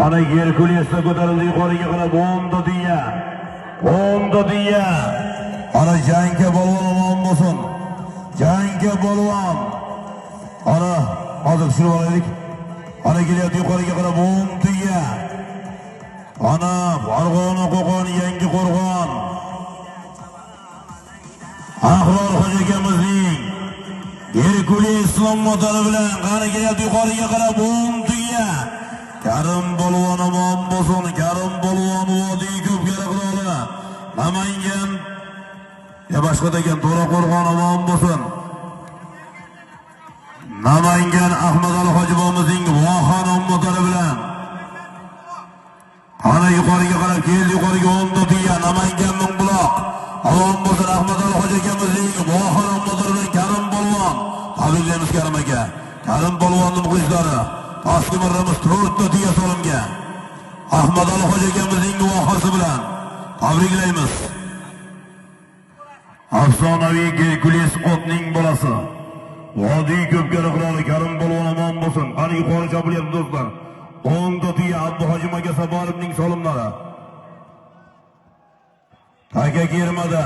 Ana Gerkulesda ko'tarildi yuqoriga qarab 10 ta tuya. 10 ta tuya. Ana Janka polvon omon bo'lsin. Janka polvon. Ana hozir tushirib olaylik. Ana kelyapti yuqoriga qarab 10 tuya. Ana Farg'ona, Qo'qon, Yangi Qo'rg'on. Ahror hoji akamizning Gerkules Islom motori bilan qani kelyapti yuqoriga qarab 10 tuya. Karim polvon omon bo'lsin. Karim polvon, Vodiy Ko'pkari qiroli. Namangan ya boshqa degan To'raqo'rg'on omon bo'lsin. Namangan Ahmad Ali hoji bobomizning Vohan motori bilan. Ana yuqoriga qarab keldi, yuqoriga 10 ta tuya. Namangan Mingbuloq. Omon bo'lsin, Ahmad Ali hoji akamizning Vohan motori bilan Karim polvon. Tabriklaymiz, Karim aka. Karim polvonning muxlislari. Toshkemirimiz to'rtta tuya solingan. Ahmad Ali hoji akamizning vohasi bilan tabriklaymiz. Afsonaviy Gerkules otning bolasi. Vodiy Ko'pkari qiroli Karim polvon omon bo'lsin. Qani yuqori chopilyapti, do'stlar. 10 ta tuya Abduhojim aka Safarovning solimlari. Taka kermada.